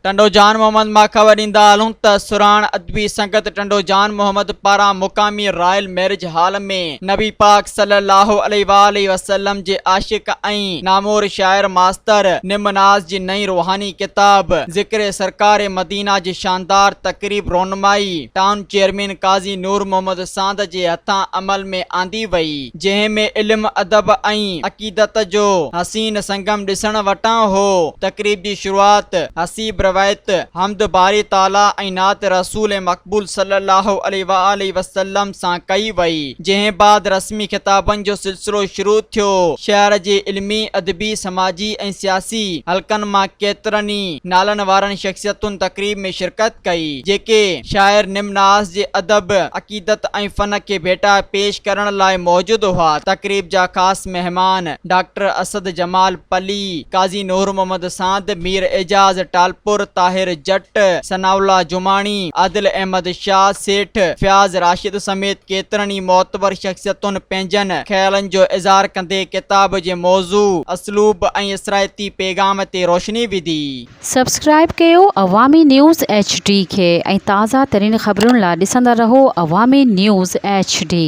ٽنڊو جان محمد مان خبر ڏيندا هلون ته سرهاڻ ادبي سنگت ٽنڊو جان محمد پاران مقامي رائل ميرج هال ۾ نبي پاڪ صلي الله عليه واٰله وسلم جي عاشق ۽ نامور شاعر ماستر نم ناز جي نئين روحاني ڪتاب ذڪر سرڪار مدينه جي شاندار تقريب رونمائي ٽائون چيئرمين قاضي نور محمد ساند جي هٿان عمل ۾ آندي وئي جنهن ۾ علم ادب ۽ عقيدت جو حسين سنگم ڏسڻ وٽان هو. تقريب جي شروعات حسيب روايت حمد باري تعاليٰ ۽ نعت رسول مقبول صلي الله عليه واٰله وسلم سان ڪئي وئي، جنهن بعد رسمي خطابن جو سلسلو شروع ٿيو. شهر جي علمي، ادبي، سماجي ۽ سياسي حلقن مان ڪيترن ئي نالن وارن شخصيتن تقريب ۾ شرڪت ڪئي، جيڪي شاعر نمناز جي ادب، عقيدت ۽ فن کي ڀيٽا پيش ڪرڻ لاء موجود هئا. تقريب جا خاص مهمان ڊاڪٽر اسد جمال پلي، قاضي نور محمد ساند، مير اعجاز ٽالپر، طاهر جٽ، ثناء الله جماڻي، عادل احمد شاهه، سيٺ فياض راشد سميت ڪيترن ئي معتبر شخصيتن پنهنجن خيالن جو اظهار ڪندي ڪتاب جي موضوع، اسلوب ۽ اثرائتي پيغام تي روشني وڌي. سبسڪرائيب ڪيو عوامي نيوز ايڇ ڊي کي ۽ تازه ترين خبرن لا ڏسندا رهو عوامي نيوز ايڇ ڊي.